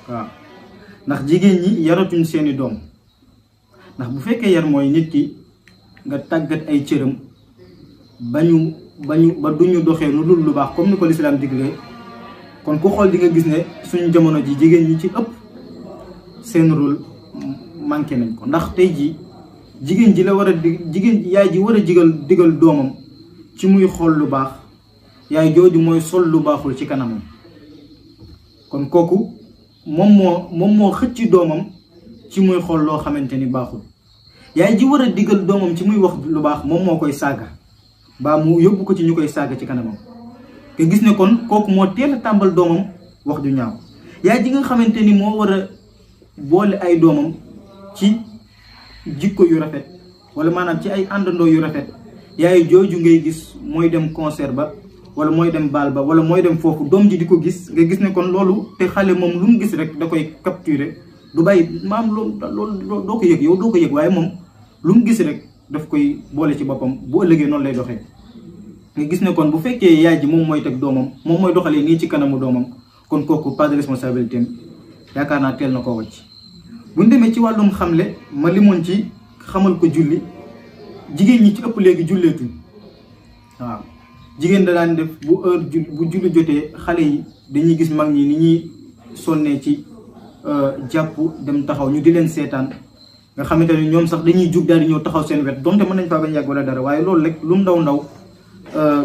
waaw ndax jigéen ñi yaratuñ seeni doom ndax bu fekkee yar mooy nit ki nga tàggat ay cëram ba duñu doxee lu dul lu baax comme ni ko lislaam diglee kon ku xool di nga gis ne suñu jamono ji jigéen ñi ci ëpp seen rôle manqué nañ ko. ndax tey ji jigéen ji la war a jigéen yaay ji war a digal doomam ci muy xool lu baax yaay jooju mooy sol lu baaxul ci kanamam kon kooku moom moo xëcc doomam ci muy xool loo xamante ni baaxul. yaay ji war a digal doomam ci muy wax lu baax moom moo koy saaga baa mu yóbbu ko ci ñu koy saaga ci kanamam nga gis ne kon kooku moo teel a tàmbal doomam wax ju ñaaw. yaay ji nga xamante ni moo war a boole ay doomam ci jikko yu rafet wala maanaam ci ay àndandoo yu rafet yaay jooju ngay gis mooy dem concert ba wala mooy dem baal ba wala mooy dem foofu doom ji di ko gis nga gis ne kon loolu te xale moom lu mu gis rek da koy capturer du bàyyi maam loolu doo ko yëg yow doo ko yëg waaye moom lu mu gis rek daf koy boole ci boppam bu ëllëgee noonu lay doxee. nga gis ne kon bu fekkee yaay ji moom mooy teg doomam moom mooy doxalee nii ci kanamu doomam kon kooku pas de responsabilité am yaakaar naa teel na koo wàcc. bu ñu demee ci wàllum xamle ma limoon ci xamal ko julli jigéen ñi ci ëpp léegi julleetuñ waaw jigéen da daan def bu heure bu julli jotee xale yi dañuy gis mag ñi ni ñuy sonnee ci jàpp dem taxaw ñu di leen seetaan nga xamante ne ñoom sax dañuy jug daal di ñëw taxaw seen wet donte mën nañ faa bañ yàgg wala dara waaye loolu rek lu mu ndaw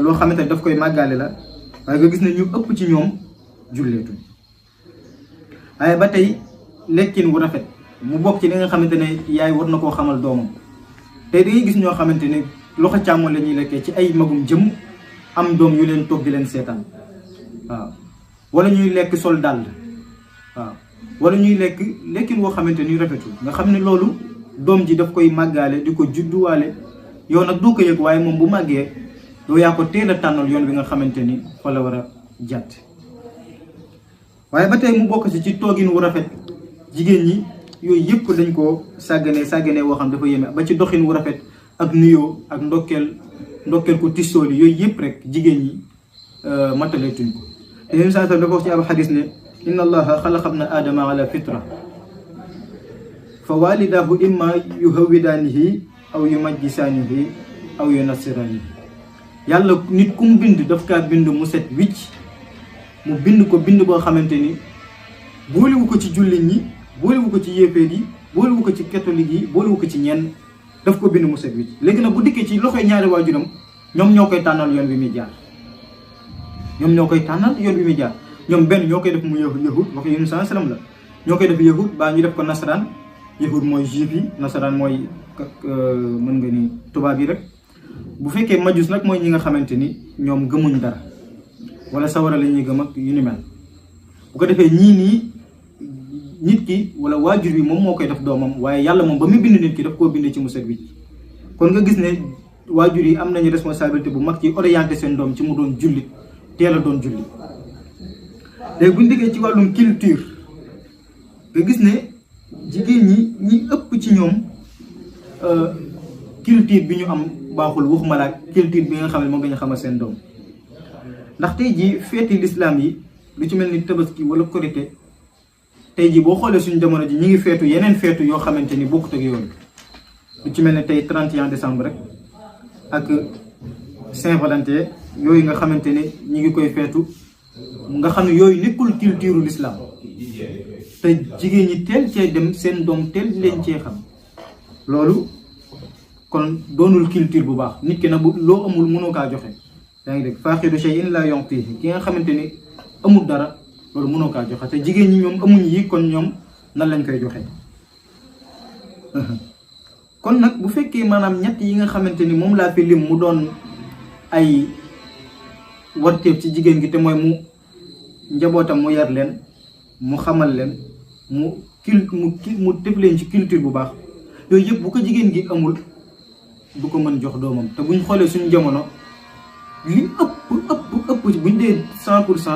loo xamante ne daf koy màggaale la waaye nga gis ne ñu ëpp ci ñoom julleetuñ. waaye ba tey lekkin wu rafet mu bokk ci li nga xamante ne yaay war na koo xamal doomam tey da ngay gis ñoo xamante ne loxo càmmoñ la ñuy lekkee ci ay magum jëm am doom yu leen toog di leen seetaan waaw wala ñuy lekk sol dàll waaw wala ñuy lekkin woo xamante ni rafetul nga xam ne loolu doom ji daf koy màggaale di ko judduwaale yow nag doo ko yëg waaye moom bu màggee yow yaa ko teel a tànnal yoon bi nga xamante ni fa la war a jàtt. waaye ba tey mu bokk ci toogin wu rafet jigéen ñi yooyu yëpp dañ koo sàgganee woo xam dafa yéeme ba ci doxin wu rafet ak nuyoo ak ndokkeel ko tissooli yooyu yëpp rek jigéen ñi mataleetuñ ko. te yéen saa dafa wax ci ab xadis ne inna allaha xalaqa ibna aadama ala fitra fa walidahu imma yuhawidaanihi aw yumajjisaanihi aw yunassiraanihi. yàlla nit ku mu bind daf kaa bind mu set wicc mu bind ko bind boo xamante ni boolewu ko ci jullit ñi boolewu ko ci yéeféer yi boolewu ko ci catholique yi boolewu ko ci ñenn daf ko bind mu set wicc. léegi nag bu dikkee ci loxoy ñaari waajuram ñoom ñoo koy tànnal yoon bi muy jaar ñoom benn ñoo koy def mu yahud wax yéen saa salaam la ñoo koy def yahud baa ñu def ko nasaraan. yahud mooy juif yi nasaraan mooy mën nga ni tubaab yi rek. bu fekkee majus nag mooy ñi nga xamante ni ñoom gëmuñ dara wala sawara la ñuy gëm ak yu ni mel bu ko defee ñii nii nit ki wala waajur bi moom moo koy def doomam waaye yàlla moom ba muy bind nit ki daf koo bind ci mu set wicc. kon nga gis ne waajur yi am nañu responsabilité bu mag ci orienté seen doom ci mu doon jullit teel a doon jullit. léegi bu ñu diggee ci wàllum culture nga gis ne jigéen ñi ëpp ci ñoom culture bi ñu am baaxul waxuma la culture bi nga xam ne moom nga ñu xamal seen doom. ndax tey jii feeti lislaam yi lu ci mel ni tabaski wala korité tey jii boo xoolee suñu jamono ji ñi ngi feetu yeneen feetu yoo xamante ni bokkut ak yoon lu ci mel ne tey 31 décembre rek ak Saint-Valentin yooyu nga xamante ne ñi ngi koy feetu nga xam ne yooyu nekkul culture l'islam te jigéen ñi teel cee dem seen doom teel leen cee xam loolu kon doonul culture bu baax nit ki nag bu loo amul mënoo kaa joxe. yaa ngi dégg faaxidu shay'in laa yu'tihi ki nga xamante ni amul dara loolu mënoo kaa joxe te jigéen ñi ñoom amuñ yi kon ñoom nan lañ koy joxe. kon nag bu fekkee maanaam ñett yi nga xamante ni moom laa fi lim mu doon ay warteef ci jigéen gi te mooy mu njabootam mu yar leen mu xamal leen mu def leen ci culture bu baax yooyu yëpp bu ko jigéen gi amul du ko mën jox doomam. te buñ xoolee suñu jamono li ëpp buñ dee 100%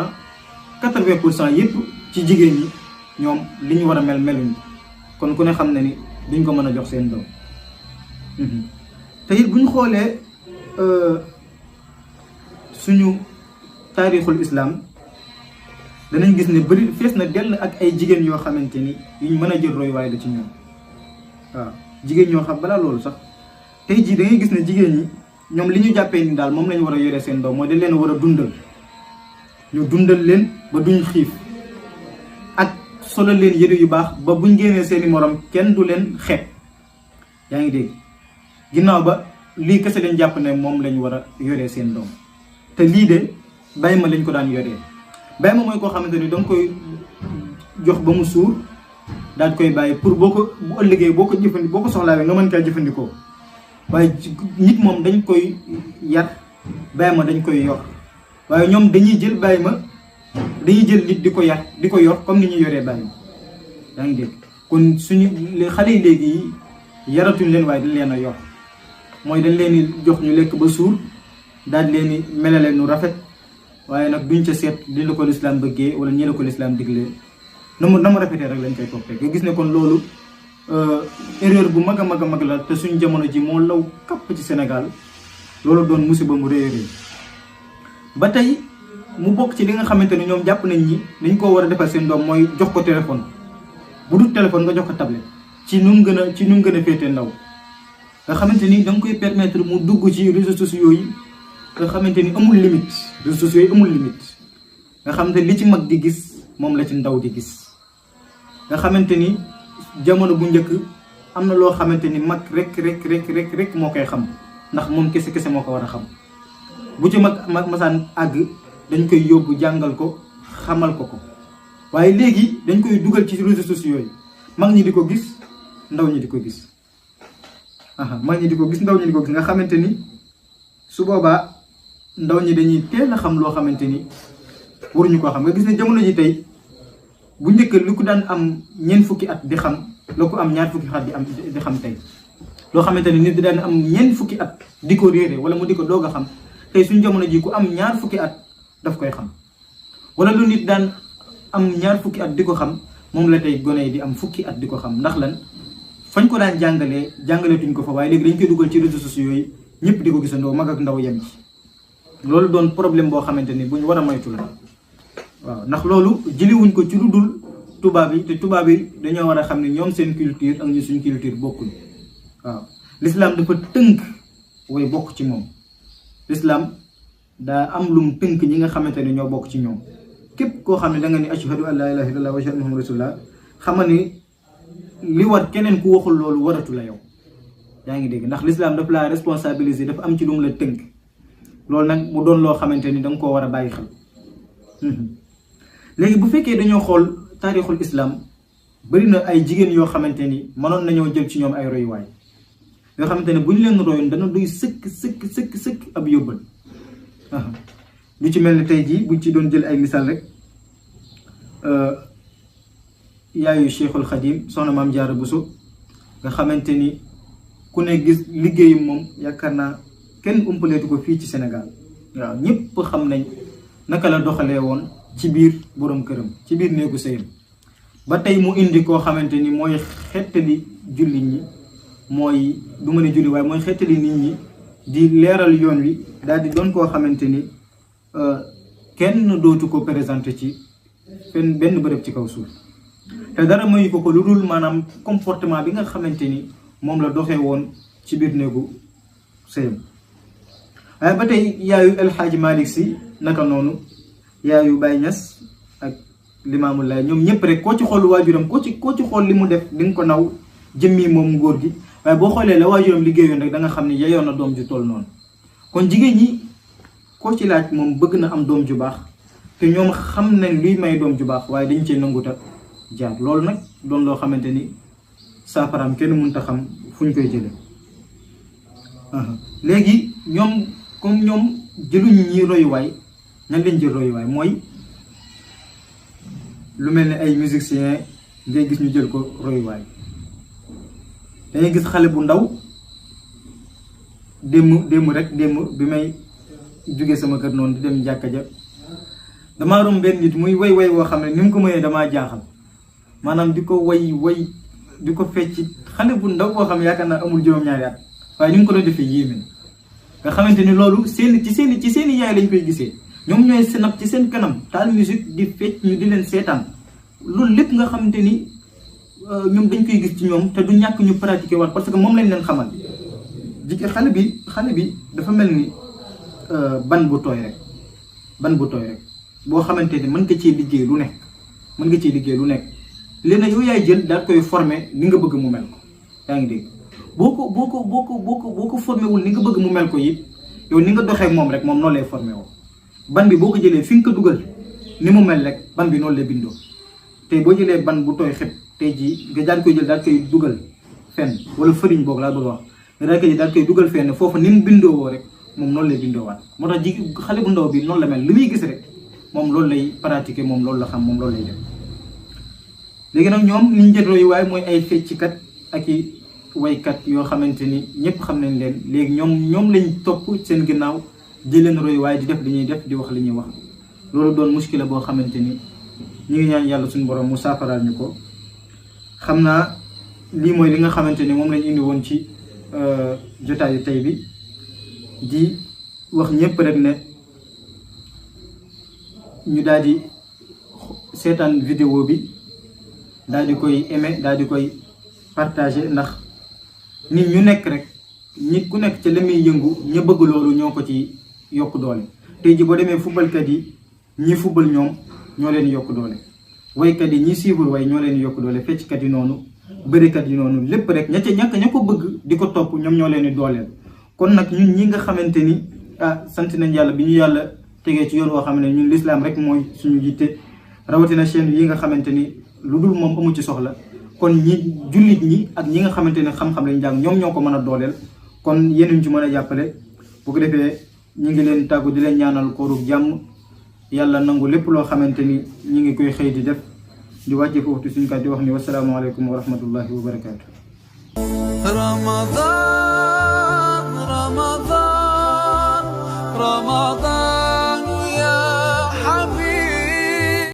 80% yëpp ci jigéen ñi ñoom li ñu war a meluñ kon ku ne xam ne ni duñ ko mën a jox seen doom. te it buñ xoolee suñu taarixul islam danañ gis ne bëri fees na dell ak ay jigéen yoo xamante ni yuñ mën a jël royuwaay la ci ñoom. waaw jigéen ñoo xam balaa loolu sax tey jii da ngay gis ne jigéen ñi ñoom li ñu jàppee ni daal moom lañu war a yore seen doom mooy dañ leen war a dundal, ñu dundal leen ba duñ xiif ak solo leen yëre yu baax ba buñ génnee seeni morom kenn du leen xeeb. yaa ngi dégg ginnaaw ba lii kese lañ jàpp ne moom lañ war a yoree seen doom te lii de bàyyi ma lañ ko daan yoree. bàyyi ma mooy koo xamante ni danga koy jox ba mu suur daal koy bàyyi pour boo ko bu ëllëgee boo ko soxlaawee nga mën kaa jëfandikoo. waaye nit moom dañ koy yar, bàyyi ma dañ koy yor. waaye ñoom dañuy jël bàyyi ma dañuy jël nit di ko yar di ko yor comme ni ñuy yoree bàyyi ma. yaa ngi dégg kon suñu xale yi léegi yi yaratuñ leen waaye dañ leen a yor mooy dañ leen di jox ñu lekk ba suur daal di leen di melale nu rafet waaye nag duñ ca seet li la ko lislaam bëggee wala ñi la ko lislaam diglee na mu rafetee rek lañ koy toppee nga gis ne kon loolu erreur bu mag a mag a mag la te suñ jamono ji moo law kapp ci Sénégal loolu doon musiba mu rëy a rëy ba tey mu bokk ci li nga xamante ni ñoom jàpp nañ ñi liñ ko war a defal seen doom mooy jox ko téléphone bu dul téléphone nga jox ko tablette ci nu mu gën a féetee ndaw nga xamante ni da nga koy permettre mu dugg ci réseaux sociaux yi nga xamante ni amul limite réseaux sociaux yi amul limite nga xamante ni li ci mag di gis moom la ci ndaw di gis nga xamante ni jamono bu njëkk am na loo xamante ni mag rek moo koy xam ndax moom kese moo ko war a xam bu ci mag masaan àgg dañ koy yóbbu jàngal ko xamal ko waaye léegi dañ koy dugal ci réseaux sociaux yi mag ñi di ko gis ndaw ñi di ko gis mag ñi di ko gis ndaw ñi di ko gis nga xamante ni su boobaa ndaw ñi dañuy teel a xam loo xamante ni waruñu koo xam nga gis ne jamono ji tey bu njëkk lu ko daan am ñeent fukki at di xam la ko am ñaar fukki at di xam tey loo xamante ni nit di daan am ñeent fukki at di ko réere wala mu di ko doog a xam tey suñ jamono ji ku am ñaar fukki at daf koy xam wala lu nit daan am ñaar fukki at di ko xam moom la tey gone yi di am fukki at di ko xam ndax lan fañ ko daan jàngaleetuñ ko fa waaye léegi dañ koy dugal ci réseaux sociaux yi ñëpp di ko gisandoo mag ak ndaw yem ci loolu doon problème boo xamante ni buñ war a moytu la waaw ndax loolu jëliwuñ ko ci lu dul tubaab yi te tubaab yi dañoo war a xam ne ñoom seen culture ak ñu suñ culture bokkul waaw l'islam dafa tënk way bokk ci moom l'islam daa am lum tënk ñi nga xamante ne ñoo bokk ci ñoom képp koo xam ne da nga ni ashhadu an la ilaha illallah wa ashhadu anna muhammadan rasulullah xama ni li war keneen ku waxul loolu waratu la yow yaa ngi dégg ndax l'islam daf laa responsabiliser dafa am ci lu mu la tënk loolu nag mu doon loo xamante ni da nga koo war a bàyyi xel léegi bu fekkee dañoo xool taarixul islam bari na ay jigéen yoo xamante ni mënoon nañoo jël ci ñoom ay royuwaay yoo xamante ne bu ñu leen royoon dana doy sëkk ab yóbbal lu ci mel ne tey jii buñ ci doon jël ay misaal rek yaayu Cheikhul Khadim soxna Maam Jaara Buso nga xamante ni ku ne gis liggéeyum moom yaakaar naa kenn umpaleetu ko fii ci Sénégal waaw ñëpp xam nañ naka la doxalee woon ci biir borom këram ci biir néegu sëyam ba tey mu indi koo xamante ni mooy xettali jullit ñi mooy du ma ne julli waaye mooy xettali nit ñi di leeral yoon wi daal di doon koo xamante ni kenn dootu ko présenté ci benn bërëb ci kaw suuf te dara mayu ko lu dul maanaam comportement bi nga xamante ni moom la doxee woon ci biir néegu sëyam waaye ba tey yaayu El Hadji Malick Sy naka noonu yaayu Baye Niass ak Limaamu Laay ñoom ñëpp rek koo ci xool waajuram koo ci xool li mu def di nga ko naw jëmmi moom ngóor gi waaye boo xoolee la waajuram liggéeyoon rek da nga xam ne yeyoon na doom ju toll noonu kon jigéen ñi koo ci laaj moom bëgg na am doom ju baax te ñoom xam nañ luy may doom ju baax waaye dañ cee nanguta jaar loolu nag doon loo xamante ni saafaraam kenn mënut a xam fu ñu koy jëlee léegi ñoom comme ñoom jëluñu ñi royuwaay ñan lañ jël royuwaay mooy lu mel ne ay musiciens ngay gis ñu jël ko royuwaay dangay gis xale bu ndaw démb bi may jóge sama kër noonu di dem jàkka ja damaa rom benn nit muy way woo xam ne ni mu ko mënee damaa jaaxal maanaam di ko way di ko fecc xale bu ndaw boo xam ne yaakaar naa amul juróom-ñaari at waaye ni mu ko doon defee yéeme nga xamante ni loolu ci seeni yaay lañ koy gisee ñoom ñooy senap ci seen kanam taal musique di fecc ñu di leen seetaan loolu lépp nga xamante ni ñoom dañ koy gis ci ñoom te du ñàkk ñu pratiquer waat parce que moom lañ leen xamal xale bi dafa mel ni ban bu tooy rek boo xamante ni mën nga cee liggéey lu nekk léegi yow yaay jël daal koy former ni nga bëgg mu mel ko yaa ngi dégg boo ko formé wul ni nga bëgg mu mel ko it yow ni nga doxee ak moom rek moom noonu lay formé woo ban bi boo ko jëlee fi nga ko dugal ni mu mel rek ban bi noonu lay bindoo tey boo jëlee ban bu tooy xëpp tey jii nga daal koy jël daal koy dugal fenn wala fëriñ boog laa bëgg wax nga daal koy dugal fenn foofu ni mu bindoo woo rek moom noonu lay bindoo waat moo tax xale bu ndaw bi noonu la mel lu muy gis rek moom loolu lay pratiquer moom loolu la xam moom loolu lay def léegi nag ñoom liñ jët royu waaye mooy ay fecckat ak i waykat yoo xamante ni ñëpp xam nañ leen léegi ñoom lañ topp seen ginnaaw di leen royu waaye di def li ñuy def di wax li ñuy wax loolu doon muskila boo xamante ni ñu ngi ñaan yàlla suñu borom mu saafaraal ñu ko xam naa lii mooy li nga xamante ni moom lañ indi woon ci jotaayu tey bi di wax ñëpp rek ne ñu daal di seetaan vidéo bi daal di koy aimer daal di koy partager ndax nit ñu nekk rek nit ku nekk ca la muy yëngu ña bëgg loolu ñoo ko ci yokk doole tey ji boo demee footballkat yi ñi football ñoom ñoo leen yokk doole waykat yi ñi suivre way ñoo leen yokk doole fecckat yi noonu bërikat yi noonu lépp rek ña ko bëgg di ko topp ñoom ñoo leen di dooleel kon nag ñun ñi nga xamante ni sant nañ yàlla bi ñu yàlla tegee ci yoon woo xam ne ñun l'islam rek mooy suñu jiite rawatina chaîne yi nga xamante ni lu dul moom amu ci soxla kon ñi jullit ñi ak ñi nga xamante ne xam-xam lañ jàng ñoom ñoo ko mën a dooleel kon yéen ci mën a jàppale bu ko defee ñu ngi leen tàggu di leen ñaanal kooru jàmm yàlla nangu lépp loo xamante ni ñu ngi koy xëy di def di wàcce foofu suñu kat di wax ni wasalaamaaleykum wa rahmatullahi wa barakaatu.